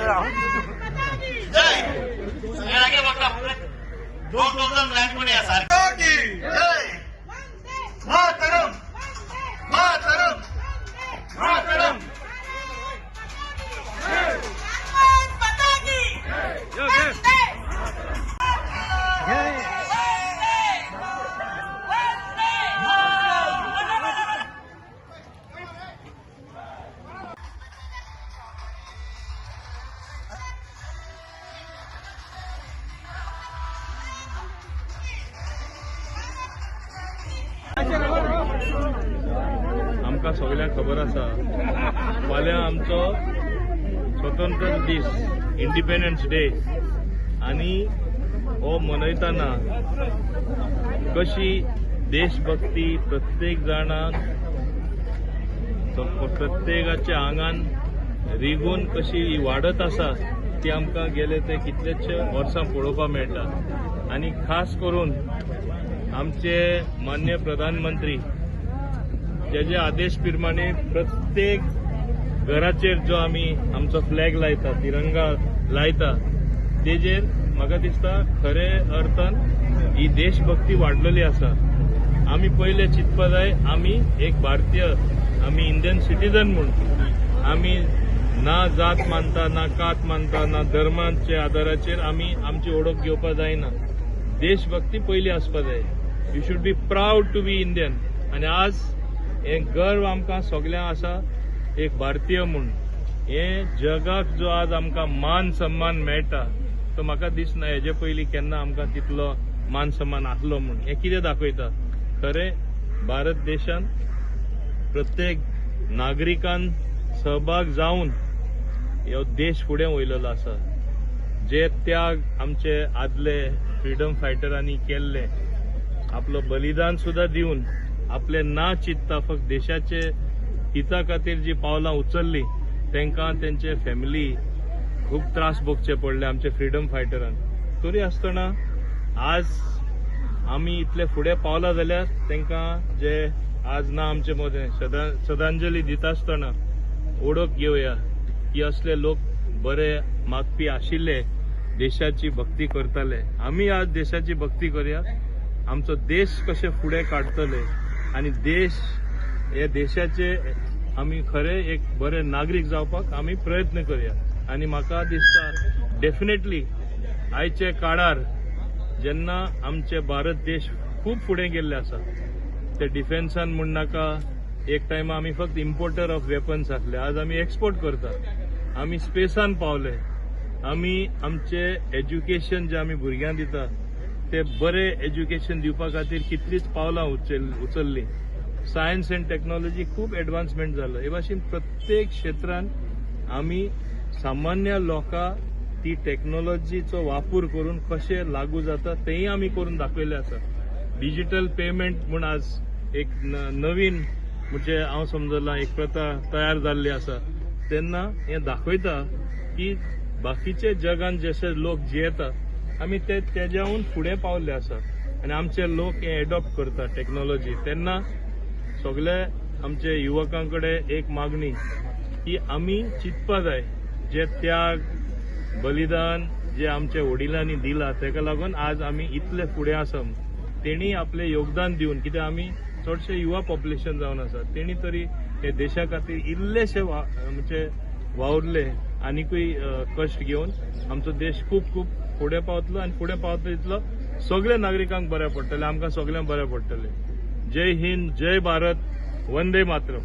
जय. सगळे बघा, दोन दोन जण लाईन मध्ये या सारखे. जय मातरम, मातरम, मातरम. आमकां सगळ्यांक खबर आसा, फाल्यां आमचो स्वतंत्र दीस, इंडिपेंडन्स डे, आनी हो मनयतना कशी देशभक्ती प्रत्येक जाणान, प्रत्येकाच्या आंगान रिगून कशी ही वाडत आसा ती आमकां गेले ते कितलेशे वर्सां पळोवपाक मेळटा. आनी खास करून आमचे मान्य प्रधानमंत्री जेजे आदेश प्रमाणे प्रत्येक घराचेर जो आमी आमचो फ्लॅग लायता, तिरंगा लायता, तेजेर म्हाका दिसता खरे अर्थान ही देशभक्ती वाडलेली आसा. आमी पयले चिंतपा जाय, आमी एक भारतीय, आमी इंडियन सिटीजन म्हूण आमी ना जात मानता, ना कात मानता, ना धर्माच्या आदाराचेर आमी आमची ओळख घेवपा जायना. देशभक्ती पयली आसपा जाय. You should be proud to be Indian. आनी आज हें गर्व आमकां सगल्यांक आसा एक भारतीय म्हूण. हें जगाक जो आज आमकां मान सन्मान मेळटा तो म्हाका दिसना हेजे पयलीं केन्ना आमकां तितलो मान सन्मान आसलो म्हूण. हें कितें दाखयता, खरें भारत देशान प्रत्येक नागरिकान सहभाग जावन हो देश फुडें वयलेलो आसा. जे त्याग आमचे आदले फ्रिडम फायटरांनी केल्ले, आपलो बलिदान सुद्दां दिवन आपले ना चिंतता फक्त देशाचे हिता खातीर जी पावलां उचलली, तांकां तेंचे फॅमिली खूब त्रास भोगचे पडले आमचे फ्रिडम फायटरांक. तरी आसतना आज आमी इतले फुडें पावला जाल्यार तांकां जे आज ना आमचे मदें श्रद्धांजली दिता आसतना ओळख घेवया की असले लोक बरे मागपी आशिल्ले, देशाची भक्ती करताले. आमी आज देशाची भक्ती करया, आमचो देश कशे फुडें काडटले आनी देश हे देशाचे आमी खरे एक बरे नागरीक जावपाक आमी प्रयत्न करया. आनी म्हाका दिसता डेफिनेटली आयचे काळार जेन्ना आमचे भारत देश खूब फुडें गेल्ले आसा, ते डिफेन्सान म्हूण नाका, एक टायम आमी फक्त इम्पोर्टर ऑफ वेपन्स आसले, आज आमी एक्सपोर्ट करता, आमी स्पेसान पावले, आमी आमचे एज्युकेशन जे आमी भुरग्यांक दिता ते बरे एज्युकेशन दिवपा खातीर कितलींच पावलां उचललीं. सायन्स अँड टॅक्नॉलॉजी खूब एडवान्समेंट जालो. हे भाशेन प्रत्येक क्षेत्रान आमी सामान्य लोकां ती टॅक्नॉलॉजीचो वापर करून कशें लागू जाता तेंय आमी करून दाखयलें आसा. डिजिटल पेमेंट म्हूण आज एक नवीन म्हणजे हांव समजलां एक प्रथा तयार जाल्ली आसा. तेन्ना हें दाखयता की बाकीचे जगान जशे लोक जियेता आमी ते तेज्याहून फुडें पावल्ले आसा आनी आमचे लोक हे एडॉप्ट करता टॅक्नॉलॉजी. तेन्ना सगळे आमचे युवकां कडेन एक मागणी की आमी चिंतपा जाय जे त्याग बलिदान जे आमच्या वडिलांनी दिला तेका लागून आज आमी इतले फुडें आसा. तेणी आपलें योगदान दिवन, कित्याक आमी चडशे युवा पॉप्युलेशन जावन आसा, तेणी तरी हे देशा खातीर इल्लेशे म्हणजे वावुरले आनिकूय कश्ट घेवन आमचो देश खूब खूब फुडें पावतलो आनी फुडें पावतलो तितलो सगळ्या नागरिकांक बरें पडटलें, आमकां सगल्यांक बरें पडटलें. जय हिंद, जय भारत, वंदे मातरम.